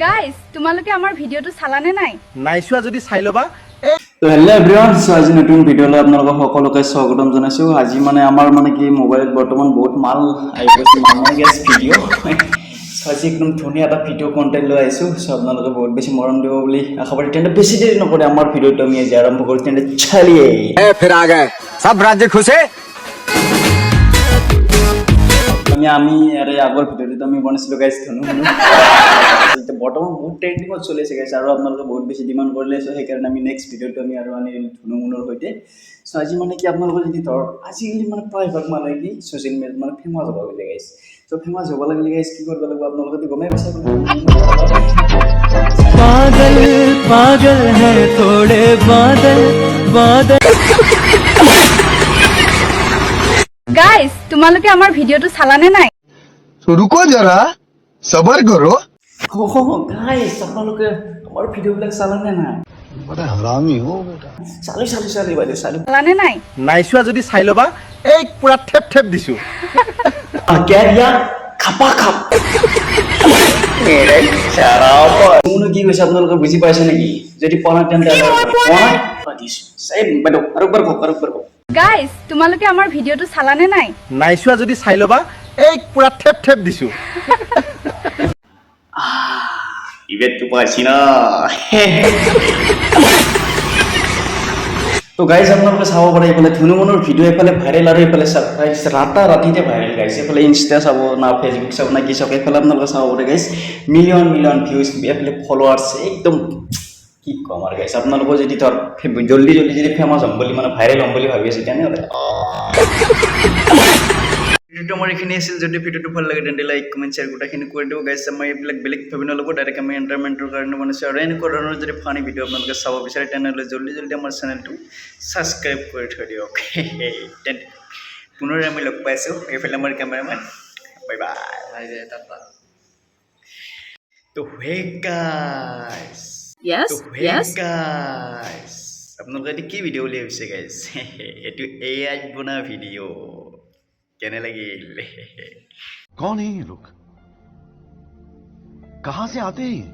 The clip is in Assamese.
গাইজ, তোমালোকে আমাৰ ভিডিঅ'টো চালানে নাই? নাই চোৱা যদি চাই ল'বা। তো হেল্ল' এভৰিৱান, চ' আজি নতুন ভিডিঅ'লৈ আপোনালোকক সকলোকে স্বাগতম জনাইছোঁ। আজি মানে আমাৰ মানে কি মোবাইলত বৰ্তমান বহুত মাল আহি গৈছে, মাল মানে গাইজ ভিডিঅ'। চ' আজি একদম ধুনীয়া এটা ভিডিঅ' কণ্টেণ্ট লৈ আহিছোঁ। চ' আপোনালোকে বহুত বেছি মৰম দিব বুলি আশা কৰোঁ। তেন্তে বেছি দেৰি নকৰে আমাৰ ভিডিঅ'টো আমি আজি আৰম্ভ কৰোঁ। তেন্তে चलिए। ए, फिर आ गए, सब राज्य खुश है। আমি ইয়াৰে আগৰ ভিডিঅ'টোত আমি বনাইছিলোঁ গাইজ ধনু শুনো। এতিয়া বৰ্তমান বহুত ট্ৰেণ্ডিঙত চলি আছে গাইজ আৰু আপোনালোকে বহুত বেছি ডিমাণ্ড কৰিলে। চ' সেইকাৰণে আমি নেক্সট ভিডিঅ'টো আমি আৰু আনি দিলোঁ ধুনু মুনুৰ সৈতে। চ' আজি মানে কি আপোনালোকৰ যদি ধৰক আজিকালি মানে প্ৰায়ভাগ মানুহে কি ছ'চিয়েল মিডিয়াত মানে ফেমাছ হ'ব লাগে গাইজ। চ' ফেমাছ হ'ব লাগিলে গাইজ কি কৰিব লাগিব, আপোনালোকেতো গমেই পাইছে। पागल पागल है थोड़े बादल बादल। গাইজ, তোমালোকে আমাৰ ভিডিঅ'টো চালানে নাই? तो रुको जरा, सबर करो। গাইজ, আপোনালোকে আমাৰ ভিডিঅ'বিলাক চালানে নাই? बड़ा हरामी हो बेटा। চালো চালো চালো বাইদেউ, চালো। চালানে নাই? নাই চোৱা যদি চাই ল'বা, এই পুৰা ঠেপ ঠেপ দিছো। क्या দিয়া খাপা খাপ। মোনো কি কৈছে আপোনালোকে বুজি পাইছে নেকি? যদি পোৱা নাই তেন্তে পোৱা নাই দিছো। এই বাইদেউ, আৰু একবাৰ কওক, আৰু একবাৰ কওক। গাইজ, তোমালোকে আমাৰ ভিডিঅ'টো চালানে নাই? নাই চোৱা যদি চাই ল'বা, এই পুৰা ঠেপ ঠেপ দিছো। ইবেৰটো পাইছি না। তো গাইজ, আপোনালোকে চাব পাৰে এইফালে ধুনু মনুৰ ভিডিঅ' এইফালে ভাইৰেল আৰু এইফালে ছাৰপ্ৰাইজ ৰাতা ৰাতিতে ভাইৰেল গাইজ। এইফালে ইনষ্টা চাব না ফেচবুক চাব না কি চাব, এইফালে আপোনালোকে চাব পাৰে গাইজ, মিলিয়ন মিলিয়ন ভিউজ, এইফালে ফলোৱাৰ্ছ, একদম কি ক'ম আৰু গাইজ। আপোনালোকৰ যদি ধৰ জল্দি জল্দি যদি ফেমাছ হ'ম বুলি মানে ভাইৰেল হ'ম বুলি ভাবি আছে, তেনেহ'লে ভিডিঅ'টো আমাৰ এইখিনি আছিল। যদি ভিডিঅ'টো ভাল লাগে তেন্তে লাইক, কমেণ্ট, শ্বেয়াৰ গোটেইখিনি কৰি দিব গাইজ। আমাৰ এইবিলাক বেলেগ ভাবি নল'ব, ডাইৰেক্ট আমি এণ্টাৰটেইনমেণ্টৰ কাৰণে বনাইছোঁ। আৰু এনেকুৱা ধৰণৰ যদি ফানি ভিডিঅ' আপোনালোকে চাব বিচাৰে, তেনেহ'লে জল্দি জল্দি আমাৰ চেনেলটো ছাবস্ক্ৰাইব কৰি থৈ দিয়ক। তেন্তে পুনৰ আমি লগ পাইছোঁ। এইফালে আমাৰ কেমেৰামেন, বাই বাই। তো হে গাইজ, Yes. তো হে গাইজ, আপোনালোকে এইটো কি ভিডিঅ' বুলি ভাবিছে গাইজ? এইটো এআইত বনোৱা ভিডিঅ'। কেনে লাগিল? कौन है ये लोग, कहां से आते हैं ये?